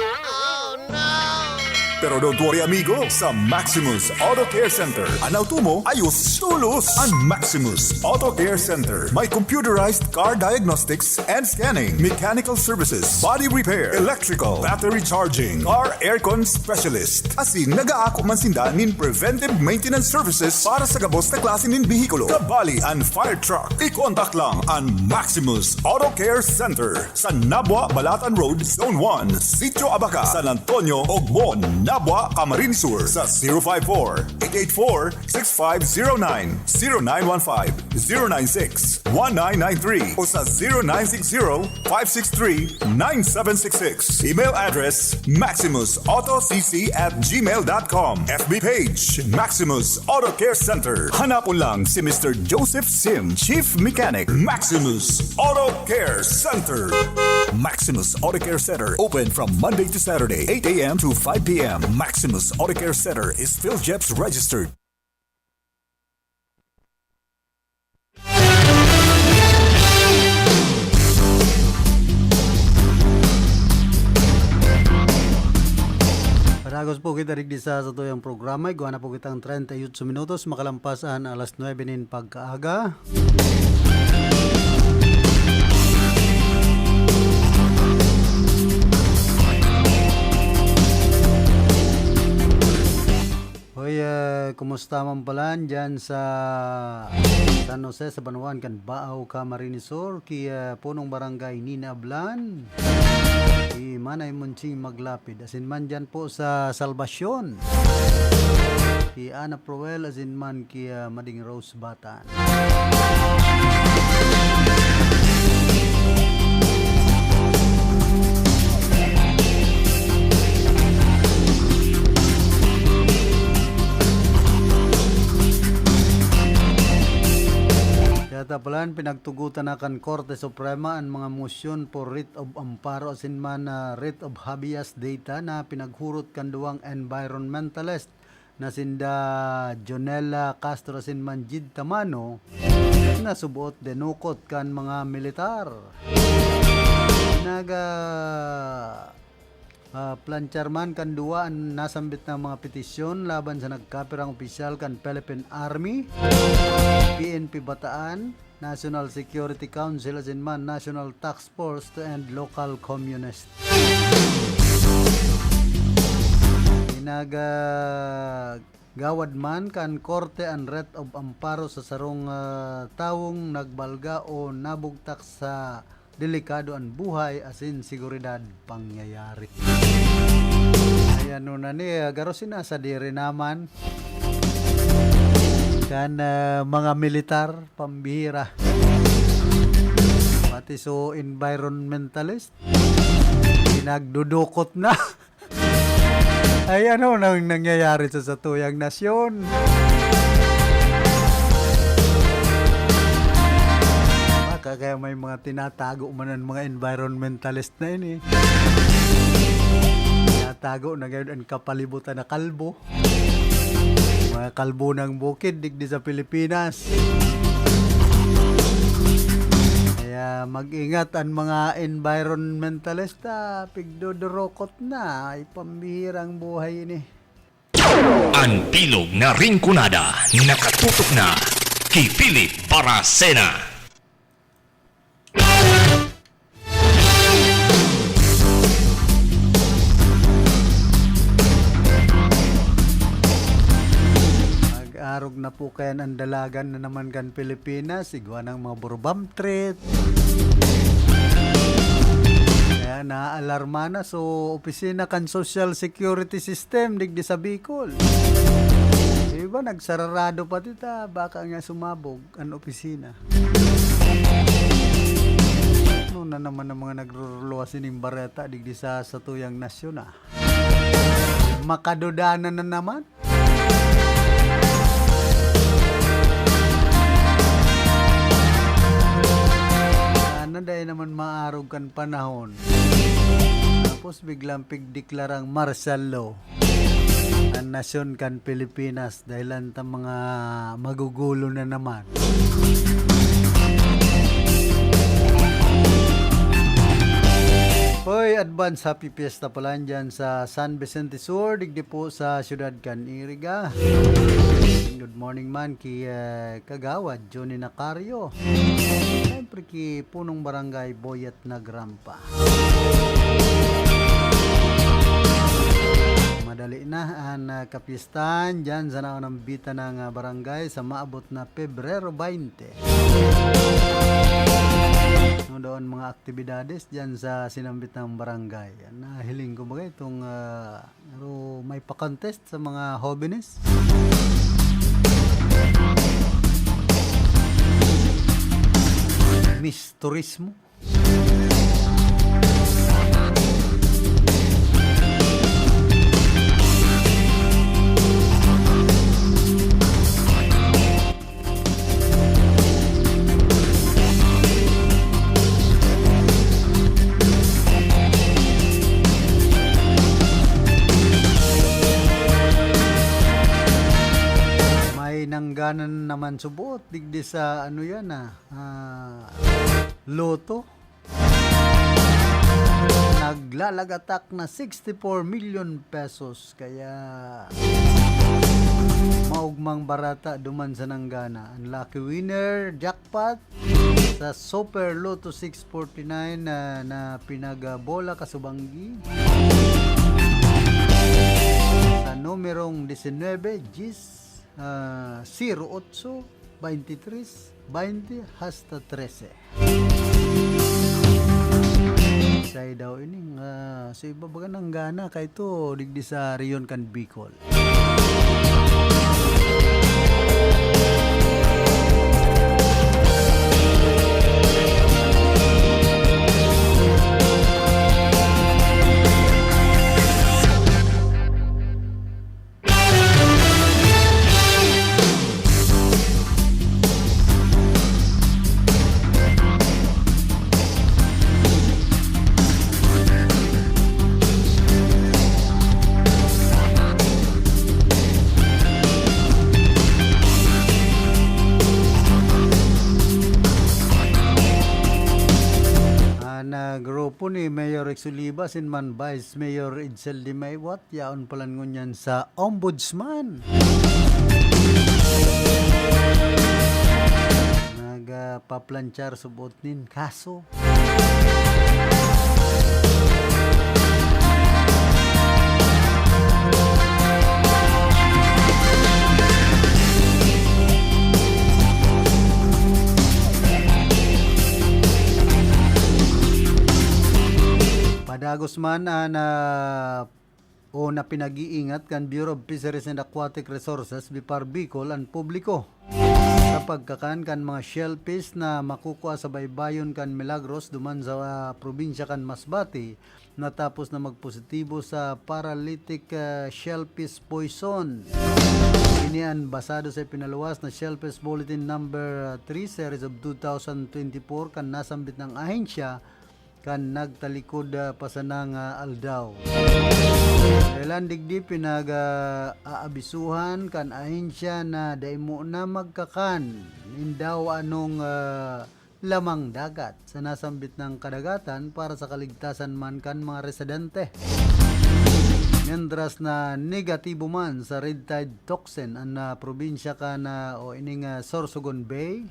Pero don't worry, amigo, sa Maximus Auto Care Center, an auto mo ayos tolos. An Maximus Auto Care Center may computerized car diagnostics and scanning, mechanical services, body repair, electrical, battery charging, car aircon specialist. Asin nagaako man sinda nin preventive maintenance services para sa gabos na klase nin behikulo, kabali an fire truck. I-contact lang an Maximus Auto Care Center sa Nabua, Balatan Road, Zone one, Sitio Abaca, San Antonio, Ogmon, Nabua, Camarines Sur, sa zero five four, eight eight four, six five zero nine, zero nine one five, zero nine six, one nine nine three, o sa zero nine six zero, five six three, nine seven six six. Email address, maximus auto c c at gmail dot com. F B page, Maximus Auto Care Center. Hanapon lang si Mister Joseph Sim, Chief Mechanic, Maximus Auto Care Center. Maximus Auto Care Center, open from Monday to Saturday, eight a m to five p m. Maximus Auto Care Center is PhilGEPS registered. Padagos po kita digdi sa satuyang programa. Igwa na po kitang treinta y ocho minutos, makalampas an alas nuebe nin pagkaaga. Hoy, ah, kumusta man pala dyan sa San Jose, sa banwaan kan Baao, Camarines Sur, ki, ah, punong barangay Nina Ablan, ki Manay Monching Maglapid, asin man dyan po sa Salvacion, ki Ana Proel, asin man ki, ah, Mading Rose Batan. Kaya tapalan, pinagtugotan na kan Korte Suprema an mga motion for writ of amparo asin man, ah, writ of habeas data na pinaghurot kan duwang environmentalist na sinda Jonella Castro asin man Jid Tamano, na suboot dinukot kan mga militar. Naga, ah, planchar man kan duwa an nasambit na mga petisyon laban sa nagkapirang opisyal kan Philippine Army, P N P Bataan, National Security Council asin man National Task Force to End Local Communist. Pinagagawad man kan korte an writ of amparo sa sarong, ah, tawong nagbalga o nabugtak sa delikado an buhay asin seguridad pangyayari. Ay, ano na ni, ah, garo sinasadiri naman kan, ah, mga militar, pambihira. Pati so environmentalist, pinagdudukot na. Ay, ano nang nangyayari sa satuyang nasyon? Baka kaya may mga tinatago man ang mga environmentalist na ini. Tinatago na ngayon ang kapalibutan na kalbo. Mga kalbo ng bukid, digdi sa Pilipinas. Kaya mag-ingat ang mga environmentalista, pigdodorokot na, ay pambihirang buhay ini. An bilog na Rinconada, nakatutok na ki Philip Baracena. Mag-arog na po kayan ang dalagan na naman kan Pilipinas, igwa ng mga burbamtrit. Kaya naalarma na. So, opisina kan Social Security System, digdi sa Bicol. Yung iba, nagsararado pa dita, baka nga sumabog an opisina. Ano na naman ang mga nagruruluwas ining bareta digdi sa satuyang nasyon, ah? Makadudanan na naman. Sana dai naman maarog kan panahon. Tapos biglang pigdeklarang martial law ang nasyon kan Pilipinas. Dahilan ta mga magugulo na naman. Advance happy fiesta pala dyan sa San Vicente Sur, digdi po sa siyudad kan Iriga. Good morning man ki, eh, Kagawad Johnny Nacario. Siyempre ki Punong Barangay Boyet Nagrampa. Madali na an, ah, kapistahan dyan sa naunang bita ng, ah, barangay sa maabot na Pebrero twenty. No, doon mga aktibidades dyan sa sinambit ng barangay. Nahiling ko ba itong, ah, pero may pa-contest sa mga hobenes? Miss Turismo. May nangganan naman subot digdi sa ano yan, ah, ah, Lotto. Naglalagatak na sixty-four million pesos. Kaya maugmang barata duman sa nanggana. Ang lucky winner jackpot sa Super Lotto six forty-nine na, na pinagbola kasubanggi sa numerong disinwebe, diyes, ah, zero otso, baynte tres, baynte hasta trese. Say daw ining, ah, so iba baga nanggana kay to digdi sa rehiyon kan Bicol. An, ah, grupo ni Mayor Rex Oliva, sin man Vice Mayor Edsel Dimay, what? Yaon palan ngunyan sa Ombudsman. Nagpaplanchar subot nin kaso. Padagos man an, ah, o na pinag-iingat kan Bureau of Fisheries and Aquatic Resources, BFAR Bicol, an publiko sa pagkakan kan mga shellfish na makukua sa baybayon kan Milagros duman sa, ah, probinsya kan Masbate, natapos na magpositibo sa paralytic, ah, shellfish poison. Ini an basado sa ipinaluwas na Shellfish Bulletin Number three, Series of two thousand twenty-four kan nasambit na ahensya kan nagtalikod, ah, pa sanang, ah, aldaw. Dahelan digdi pinag, ah, aabisuhan kan ahensya na dai mo na magkakan nin daw anong, ah, lamang dagat sa nasambit na kadagatan para sa kaligtasan man kan mga residente. Mientras na negatibo man sa red tide toxin an, ah, probinsya kan, ah, o ining, ah, Sorsogon Bay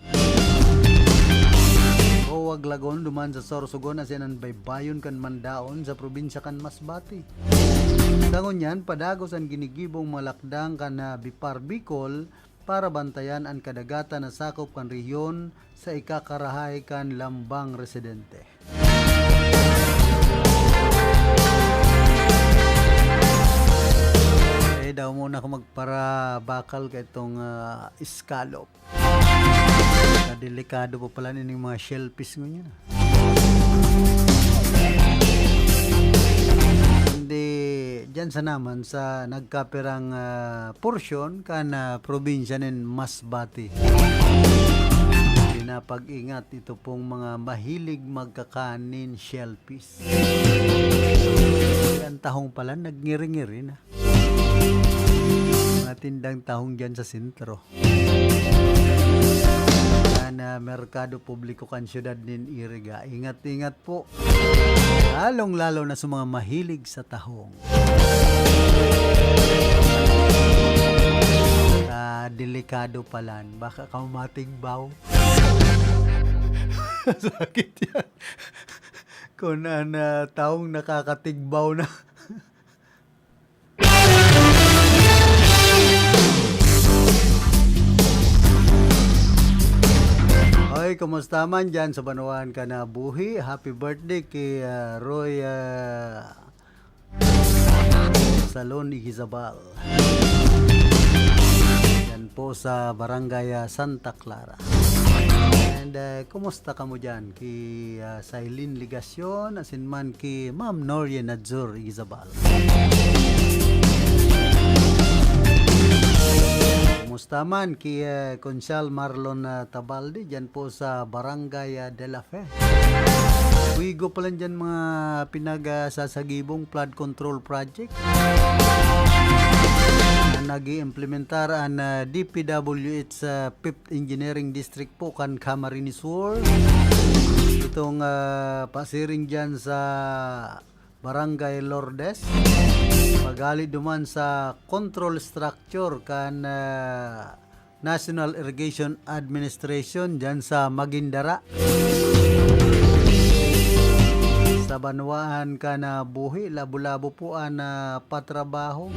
o Waglagon duman sa Sorsogon asin an baybayon kan Mandaon sa probinsya kan Masbate. Sa ngunyan, padagos an ginigibong mga lakdang kan, ah, BFAR Bicol para bantayan an kadagatan na sakop kan rehiyon sa ikakarahay kan lambang residente. Eh, daw muna ako magparabakal ka itong, ah, scallop. Delikado pa pala ning mga shellfish ngunyan, ah. Hindi, dyan sa naman sa nagkapirang, ah, porsyon kan, ah, probinsya nin Masbate. Pinapag-ingat ito pong mga mahilig magkakan nin shellfish. Ang tahong pala, nagngiri-ngiri na. Mga tindang tahong dyan sa sentro. Na na merkado publiko kan siyudad nin Iriga. Ingat-ingat po. Lalong-lalo na sa mga mahilig sa tahong. Ah, delikado palan. Baka ka matigbaw. Sakit yan. Kung ang, ah, tahong nakakatigbaw na. Oy, kumusta man dyan sa banwaan ka na buhi? Happy birthday kay, ah, Roy, ah, Salon Igizabal. Yan po sa Barangay, ah, Santa Clara. And, ah, kumusta kamo dyan? Ki, ah, Sailin Legacion, asin man ki Ma'am Norie Nadzor Igizabal. Kumusta man ki, ah, Consial Marlon, ah, Tabaldi, dyan po sa Barangay, ah, de la Fe. Kuigo pa lang dyan mga pinagsasagibong flood control project na nag-iimplementar ang, ah, D P W H sa Fifth Engineering District po kan Camarines Sur. Itong, ah, pasiring dyan sa Barangay Lourdes. Paghali duman sa control structure kan, ah, National Irrigation Administration dyan sa Magindara. Sa banwaan ka na buhi, labo-labo po ang, ah, patrabaho.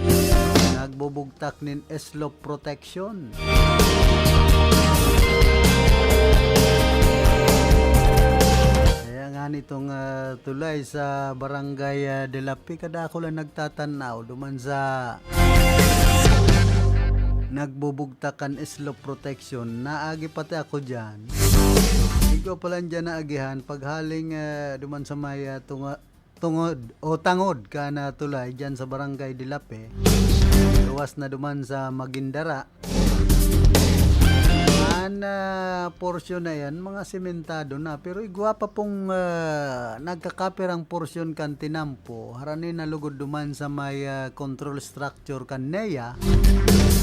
Nagbubugtak nin slope protection. Kaya nga nitong, ah, tulay sa Barangay, ah, de la Fe, kadakul ang nagtatanaw duman sa nagbubugtak kan slope protection. Naagi pati ako dyan. Di ko pala dyan naagihan. Paghaling, ah, duman sa may, ah, tunga-, tungod o tangod ka na tulay dyan sa Barangay de la Fe, luwas na duman sa Magindara. An, ah, porsyon na yan, mga sementado na. Pero igwa pa pong, ah, nagkakapirang porsyon kan tinampo, harani na lugod duman sa may, ah, control structure kan neya,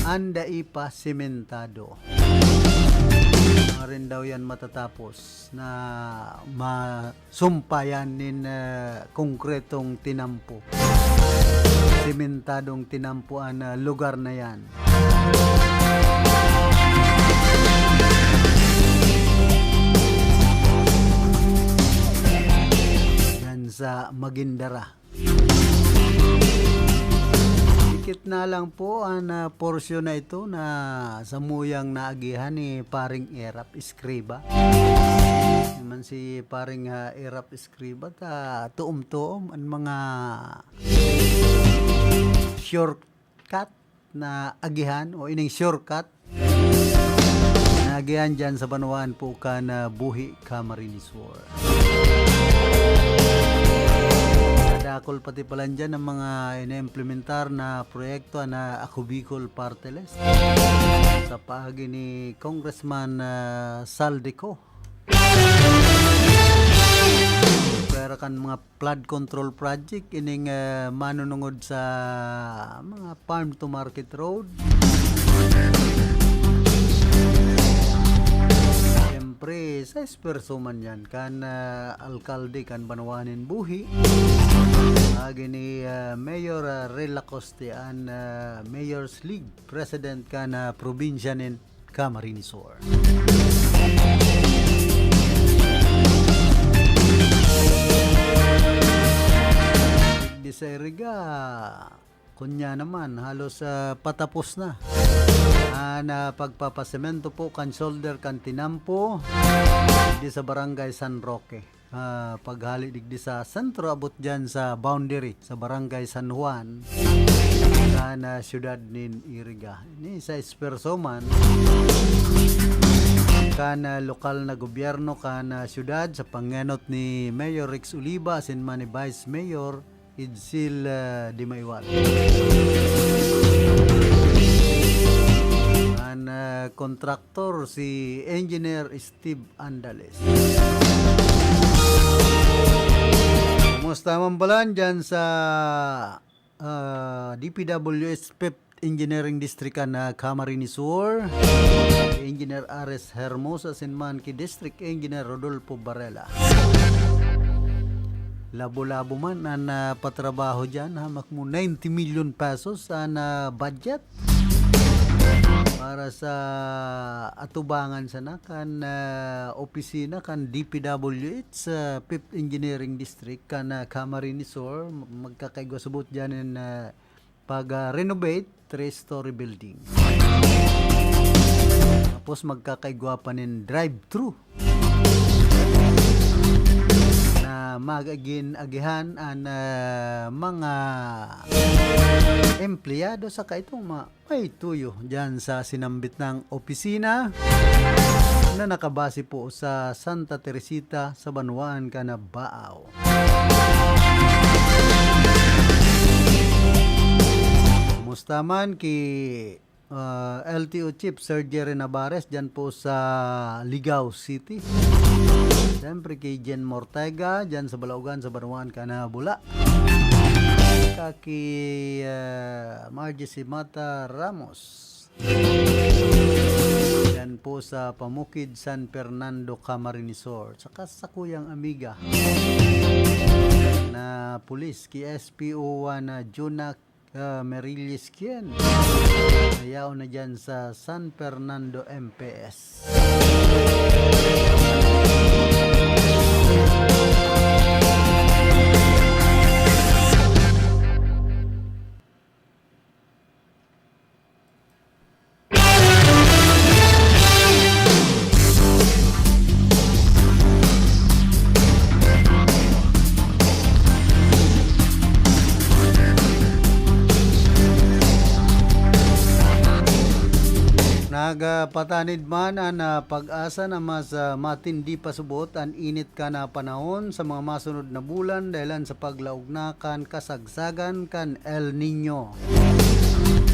an dai pa sementado. Marin daw yan matatapos na ma-, sumpayan nin, ah, konkretong tinampo. Sementadong tinampo an, ah, lugar na yan. Yan sa Magindara. Dikit na lang po ang, ah, porsyon na ito na samuyang naagihan ni Paring Erap Escriba. Naman si Paring, ah, Erap Escriba, ta tuom-tuom ang mga shortcut na agihan o ining shortcut na agihan dyan sa banwaan po ka na buhi ka Mariniswar. Dakol pati palan dyan ang mga iniimplementar na proyekto na Ako Bicol Party List sa paagi ni Congressman, ah, Saldico. Pwera kan mga flood control project, ining, ah, manunungod sa mga farm to market road. Siyempre, sais perso man yan, kan, ah, alkalde, kan banwaan nin buhi. Agi ni, ah, Mayor, ah, Rey Lacoste, an, ah, Mayor's League President kan, ah, probinsya nin Camarines Sur. Digdi sa Iriga, kunya naman, halos, ah, patapos na an, ah, pagpapasemento po kan shoulder kan tinampo digdi sa Barangay San Roque. Ah, paghali digdi sa sentro, abot dyan sa boundary sa Barangay San Juan, kan, ah, siyudad nin Iriga. Ini sa esperso man kan, ah, lokal na gobyerno kan, ah, siyudad sa pangenot ni Mayor Rex Oliva asin man ni Vice Mayor Edsel, ah, Dimaiwat. An, ah, kontraktor si Engineer Steve Andales. Kumusta man pala dyan sa, ah, D P W H fifth Engineering District kan, ah, Camarines Sur, Engineer Ares Hermosa, asin man ki District Engineer Rodolfo Varela. Labo-labo man an, ah, patrabaho diyan, hamak mo ninety million pesos an, ah, budget para sa atubangan sana kan, ah, opisina kan D P W H sa Fifth Engineering District kan, ah, Camarines Sur. Magkakaigwa subot diyan in, ah, pag, ah, renovate three-story building. Tapos magkakaigwa pa nin drive-thru na magagin agihan an, ah, mga empleyado saka itong mga may tuyo diyan sa sinambit nang opisina na nakabase po sa Santa Teresita sa banwaan kan Baao. Kumusta man ki, ah, L T O Chief Sir Jerry Navarez diyan po sa Ligao City? Siyempre kay Jen Mortega diyan sa Balaogan sa banwaan kan Bula. Kaki, ah, Margie Simata Ramos. Yan po sa Pamukid, San Fernando, Camarines Sur. Saka sa kuyang amiga na pulis, ki S P O one na Juna, ah, Merilis Kien. Ayaw na dyan sa San Fernando M P S. Nagpatanid man an, ah, pag-asa na mas, ah, matindi pa subot an init kan, ah, panahon sa mga masunod na bulan dahilan sa paglaog na kan kasagsagan kan El Niño.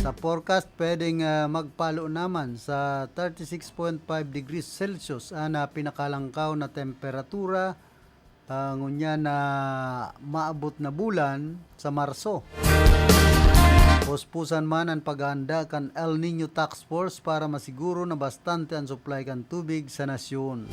Sa forecast, pwedeng, ah, magpalo naman sa thirty-six point five degrees Celsius an, ah, pinakalangkaw na temperatura, ah, ngunyan na maabot na bulan sa Marso. Puspusan man an paghahanda kan El Niño Task Force para masiguro na bastante an supply kan tubig sa nasyon.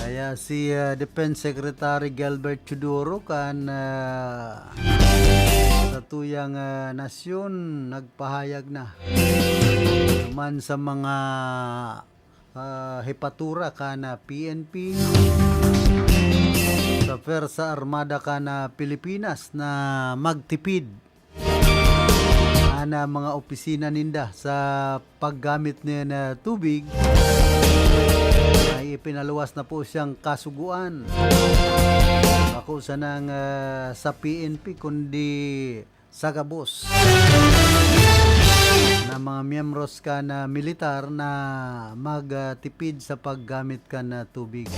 Kaya si, ah, Defense Secretary Gilbert Teodoro kan, ah, satuyang, ah, nasyon nagpahayag na man sa mga, ah, hepatura kan, ah, P N P, sa Pwersa Armada kan, ah, Pilipinas na magtipid an, ah, mga opisina ninda sa paggamit nin, ah, tubig, ay ipinaluwas na po siyang kasugoan. Bako sanang, ah, sa P N P, kundi sa gabos na mga miyembros kan, ah, militar na magtipid sa paggamit kan, ah, tubig.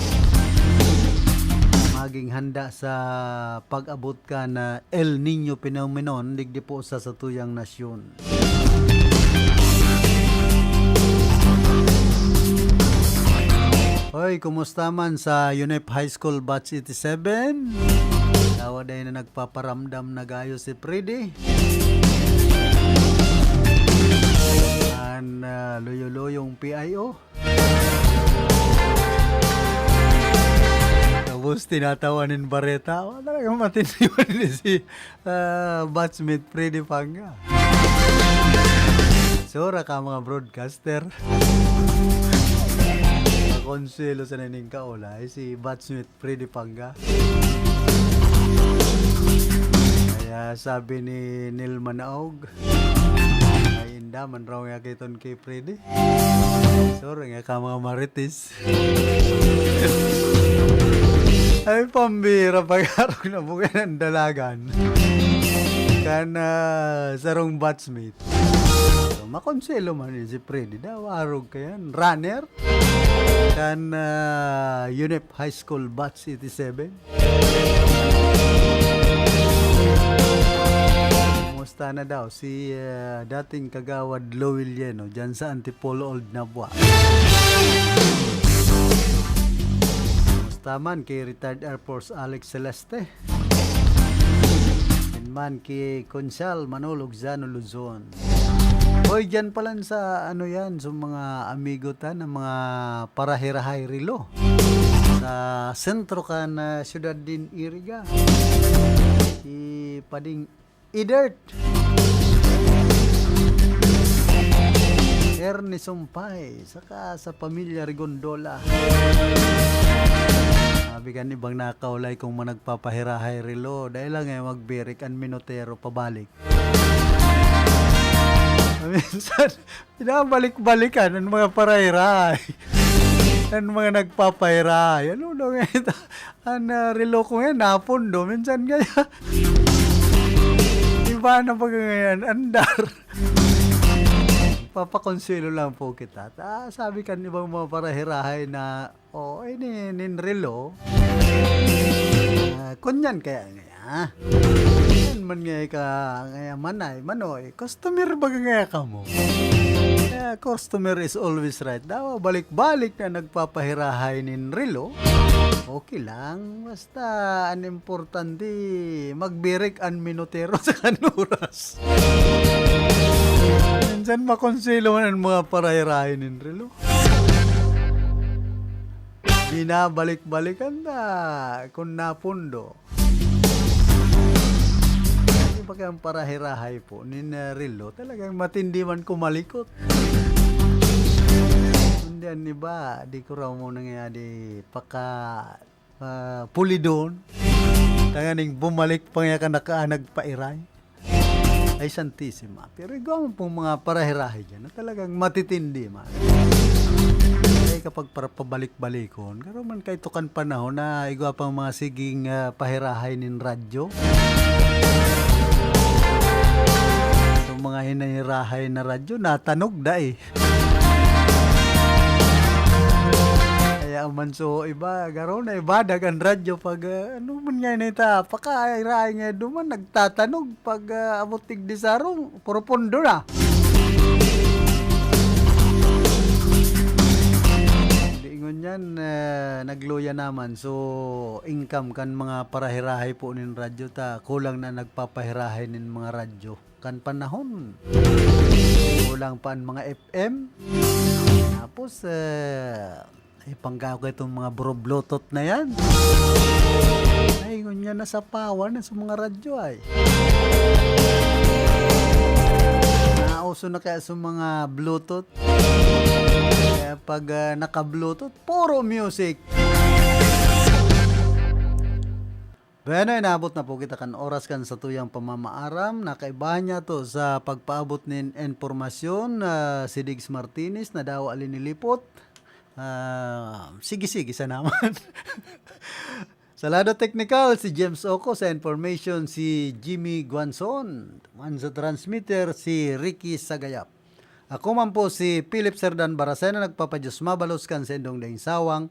Maging handa sa pag-abot kan, ah, El Niño phenomenon digdi po sa satuyang nasyon. Hoy, kumusta man sa UNEP High School Batch eighty-seven? Tawa dai na nagpaparamdam na gayo si Freddy. An, ah, luyo-luyong P I O. Tapos tinatawa nin bareta. Wala talagang matindi man ni si, ah, batchmate Freddy Panga. Sura ka, mga broadcaster. Makonselo sa naning kaulay, si batchmate Freddy Panga. Kaya sabi ni Neil Manaog, ay inda man raw nga kiton ki Freddy. Sorry nga ka, mga marites. Ay, pambira, pag-arog na bukan ang dalagan. Kan, ah, sarong batchmate. So, makonselo man yun si Freddy. Daw, arog ka yan. Runner. Kan, ah, UNEP High School Batch eighty-seven. Kumusta na daw si, ah, dating kagawad Lowell Yeno dyan sa Antipolo, Old Nabua? Taman ki Retired Air Force Alex Celeste. Yan man ki Konsehal Manolo Lozano Luzon. Hoy, dyan palan sa ano yan, sa mga amigo ta na mga parahirahay rilo. Sa sentro kan, ah, siyudad nin Iriga. Si Pading Idert. Ernie Sumpay, saka sa pamilya Rigondola. Sabi kan ibang nakaulay kung managpapahirahay rilo, dahil lang eh, magbirik an minutero pabalik. Minsan, pinabalik-balikan ang mga parahirahay. Ang mga nagpapahirahay. Ano daw nga ito? Ang, ah, relo ko ngayon, napundo. Minsan kaya, iba na pag ngayon, andar. Papakonselo lang po kita. Ta, sabi kan ibang mga parahirahay na, "Oh, ini, nin relo." Ah, kunyan kaya niya. Yan man nga ka, kaya manay, manoy, customer ba nga kamo? Kaya customer is always right. Daw, balik-balik na nagpapahirahay nin relo. Okay lang. Basta, an importante, magbirik an minutero sa kan oras. Minsan makonselo man an mga parahirahay nin relo. Binabalik-balikan na kung napundo. Di ba kaya ang parahirahay po nin, ah, relo? Talagang matindi man kumalikot. Hindi, an iba, di ko raw mo nangyari paka, ah, pulidon. Tanganing bumalik pa nga ka nakaanag pairay. Ay, Santisima. Pero igwa man pong mga parahirahay dyan na talagang matitindi man. Kaya kapag para pabalik-balikon, garo man kayo kan panahon na igwa pang mga siging, ah, pahirahay nin radyo. Itong mga hinahirahay na radyo, natanog dai. Kaya man so iba, garo na ibadag an radyo pag, ah, ano man nga na ita, pakairahay nga duman, nagtatanog pag, ah, abot tig disarong, puro pondo na. Di ngunyan, ah, nagluya naman. So, income kan mga parahirahay po nin radyo ta, kulang na nagpapahirahay nin mga radyo. Kan panahon. Kulang pa an mga F M. Tapos, eh, ay, panggago itong mga bro Bluetooth na yan. Ay, ngunyan nasapawan na sa mga radyo ay. Nauso na kaya sa mga Bluetooth. Kaya pag, ah, naka-Bluetooth, puro music. Bueno, inabot na po kita kan oras kan satuyang pamamaaram. Nakaibahan niya to sa pagpaabot nin impormasyon, ah, si Diggs Martinez na dawa linilipot. Ah, sige-sige sa naman. Sa lado teknikal, si James Oco. Sa information, si Jimmy Guanzon. Man sa transmitter, si Ricky Sagayap. Ako man po si Philip Serdan Baracena, nagpapadiyos mabalos kan sa indong daing sawang.